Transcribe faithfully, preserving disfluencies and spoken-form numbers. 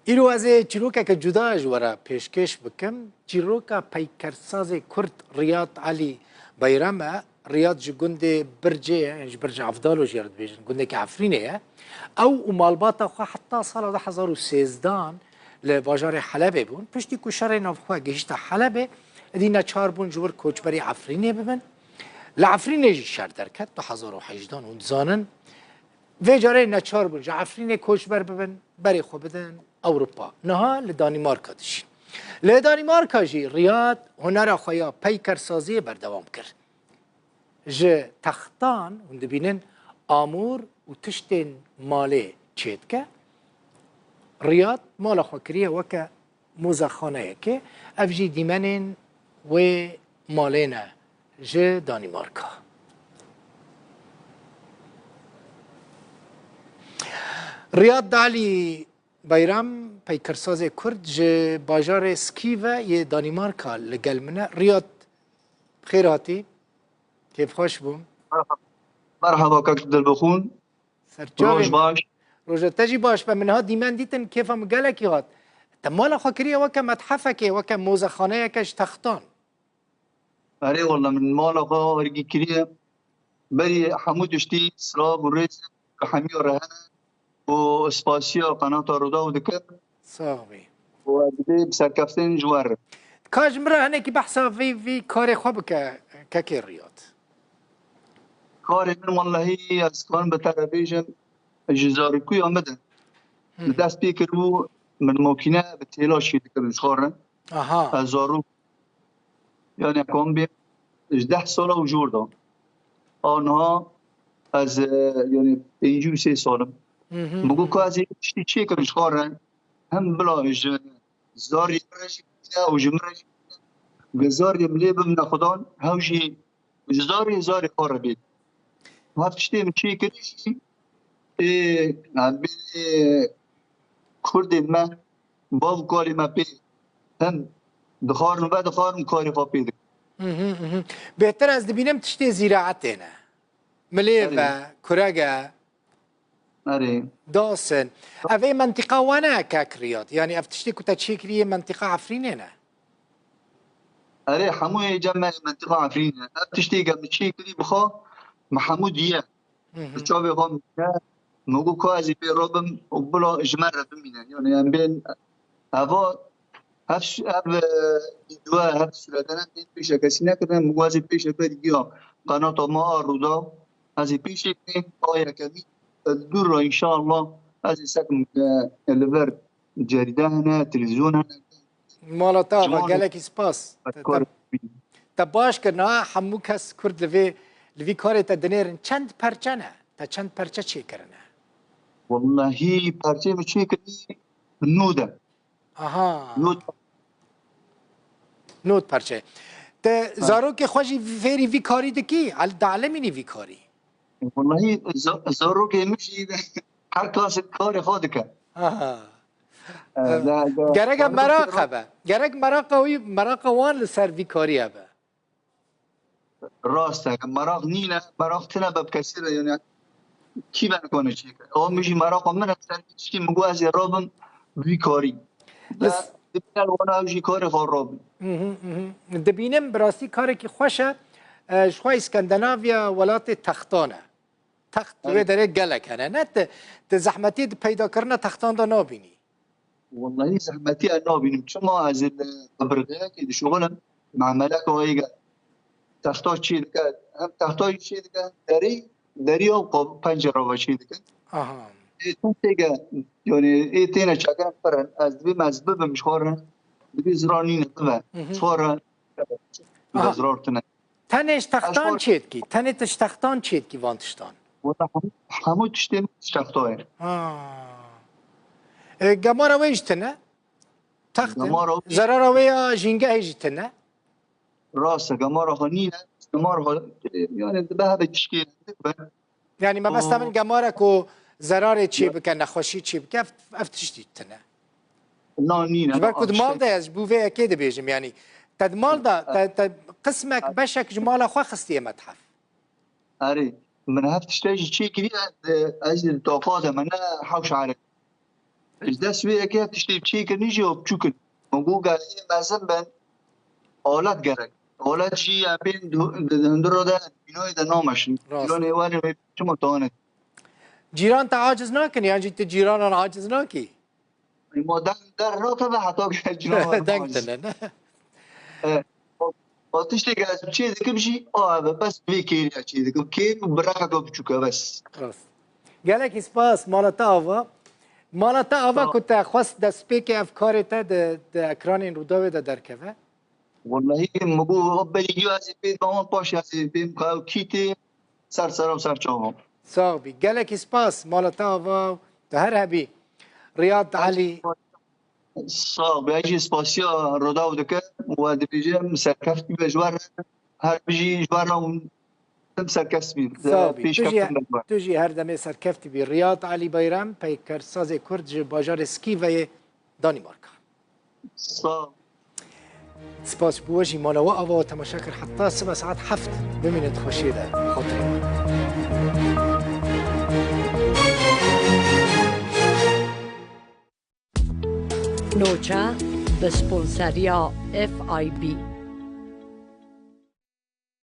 Îro ez ê çîrokeke cuda ji we re pêşkêş bikim. Çîroka peykersazê Kurd Riyad Elî Beyram e. Riyad ji gundê Bircê ye, ji Birca Evdalo jî re dibêjin, gundekî Efrînê ye. Ew û malbata xwe heta sala du hezar û sêzdehan li bajarê Helebê bûn. Piştî ku şerê navxwe gihîşte Helebê, êdî neçar bûn ji wir koçberî Efrînê bibin. Li Efrînê jî şer derket du hezar û hejdehan, hûn dizanin. Vê carê neçar bûn ji Efrînê koçber bibin, berê xwe bidin Ewropa. Niha li Danîmarka dijîn. Li Danîmarka jî Riyad hunera xwe ya peykersaziyê berdewam kir. Ji textan, hûn dibînin, amûr û tiştên malê çêdike. Riyad mala xwe kiriye weke mozexaneyekê. Ev jî dîmenên wê malê ne ji Danîmarka. Riyad Dalî Beyram, peykersazê Kurd ji bajarê Skive yê Danîmarka li gel min e. Riyad, xêr hatî. Kêfxweş bûm. Merhaba. Merhaba kak Dilbixûn. Serçavê Roj min. Baş. Roja te jî baş be. Min niha dîmen dîtin, kêfa min gelekî hat. Te mala xwe kiriye weke methefekê, weke mozexaneyeke ji textan. Erê wele min mala xwe ergî kiriye. Berî hemû tiştî silav û rêz bi hemiya re hene û spasiya qenata Rûdaw dikim. Sax bî. Û ez dibê bi serkeftên ji we re. Ka ji min re hinekî behsa vî, vî karê xwe bike, kekê Riyad. Karê min wellehî ez karim bi te re bêjim, ji zarokûya min de. Hı. Min dest pê kiribû, min makîne bi têla çê dikirin ji xwe re. Aha. Ez zarok, yani kom bê, ji deh sala û jor da. A niha ez, e, yani pêncî û sê sal im. Hı hı, Min got hı. Ka ez ê tiştî çêkim ji xwe re, hem bila ji zarê min re jî bimîne û ji min re jî bimîne. Bi zarê min lê bimîne xudan, hew jî ji zarê zarê xwe re bê. Hev tiştê min çêkirî jî, ê, em bê, ê, kurdên me, bav û kalê me pê hem dixwarin û vedixwarin û karê xwe pê dikin. Mhm, mhm. Bêhtir ez dibînim tiştê zîraetê ne. Milêv e, Erê. Kureg e. Erê. Das in. Ev ê mentiqa we ne kek Riyad? Yanî ev tiştê ku te çêkirî yê mentiqa Efrînê ne? Erê, hemû yê cem me yê mentiqa Efrînê ne. Ev tiştê ke min çêkirî bi xwe, min hemû diye. Mhm. Bi çavê xwe min diye. Min got ka ez ê pê re bim û bila ji me re bimîne. Yani em bên eva, ev, ev, e, vîdyoya, ev sûretene pêşekesî nekirine. Min got ez ê pêşeke giya qenata me a Rûdaw. Ez ê pêşê bê, a yekemî, e, dûr re înşallah ez ê sekim, e, li vir cerîde hene, televîzyon hene. Mala te ava, gelekî spas. Te, te, te baş kir, niha hemû kes Kurd li vê, li vî karê te dinêrin. Çend perçe ne? Te çend perçe çêkirine? Wellahî perçeyê min çêkirî nod e. Aha. Nod. Nod perçe. Te zarokê xwe jî fêrî vî karî dikî? Al-, dialimînî vî karî? Wellahî za-, zarokê min jî her kas karê xwe dike. Aha. E, e, da, da, gerek da, meraq hebe. Gerek meraqa wî, meraqa wan li ser vî karî hebe. Rast e. Meraq nîne, meraq tine be bi kesî re, yani kî be nikane çêke. Ew min jî meraqa min e, ser tiştî min got ez ê rabim vî karî. Lis- Dibîne li wana ew jî karê xwe rabin. Mhm, mhm. Dibînim bi rastî karekî xweş e. E, ji xwe Îskandinavya welatê textan e. Text li wê derê gelek hene. Ne ti, ti zehmetiyê di peydakirina textan de nabînî. Wellahî zehmetî ez nabînim. Çima ez li qebirxeyekê dişuxilim, memeleke wayê ge texta çê dike, hem texta jî çê dike, hem derî, derî û qab-, pencera ve çê dike. Aha. Ê tê ge, yani ê têne çekirin pir in. Ez dibêm ez bibim ji xwe re, dibê zirar nîne bibe. Mhm. Ji xwe re, bibe zirar tune. Tenê ji textan çê dikî? Tenê tu ji textan çê dikî van tiştan? Wela hemû, hemû tiştê min ji texta ye. Ha. E, gemara wê jî tune? Text e. Gemara wê. Zerara wê ya jîngehê jî tune? Rast e, gemara xwe nîne. Gemara xwe, e, yani dibe hebe tişkê dibe. Yani mebesta min gemara ku zerarê çê bike, nexweşî çê bike, ev, ev tiştî tune. Na nîne. Ji ber ku di mal de ye, ji bo vê yekê dibêjim, yanî te di mal de, te, te qismek, beşek ji mala xwe xistiye methef. Erê, min hev tiştê jî çê kiriye, e, ez li tafa de me ne hewş ere. Ji dest wê yekê tiştê çêkirinî jî ew biçûk in. Min got gelê mezin bin, alet gerek. Alet jî em bên di, di, di hundir de bînoyê de nameşin. Rast. Bînonê were wê çima tanet. Cîran te aciz nakin, yan jî tu cîranan aciz nakî? Ma deng der nakeve heta ke cîran were Deng aciz. Tine, ne? E, o, o tiştê ke ez çê dikim jî, a eve bes vê kêriya çê dikim. Kêr û birexeke biçûk e bes. Rast. Gelekî spas, mala te ava. Mala te ava Sağ ol. Ku te xwest destpêkê ev karê te di, di ekranên Rûdawê de derkeve? Wellahî, min got, o belî diyo ez ê pê dibam, paşê ez ê pê bim, ka ew kî tê, ser sera û ser çavan. Sax bî. Gelekî spas, mala te ava, tu her hebî. Riyad Elî. Sax bî, ez jî spasiya Rûdaw dikim, we dibêjim, serkeft bibe ji we re, her bijî ji we re hûn tim serkeft bî. Sax bî. Tu jî, pêşkeftin de we. Tu jî her demê serkeft bî. Riyad Elî Bayram, peykersazê Kurd ji bajarê Skîveyê, Danîmarka. Sax. Spas bo we jî, mala we ava we temaşe kir. Heta sibe saet heft bimînin di xweşiyê de. Xatirê we. Noça bi sponseriya F I B.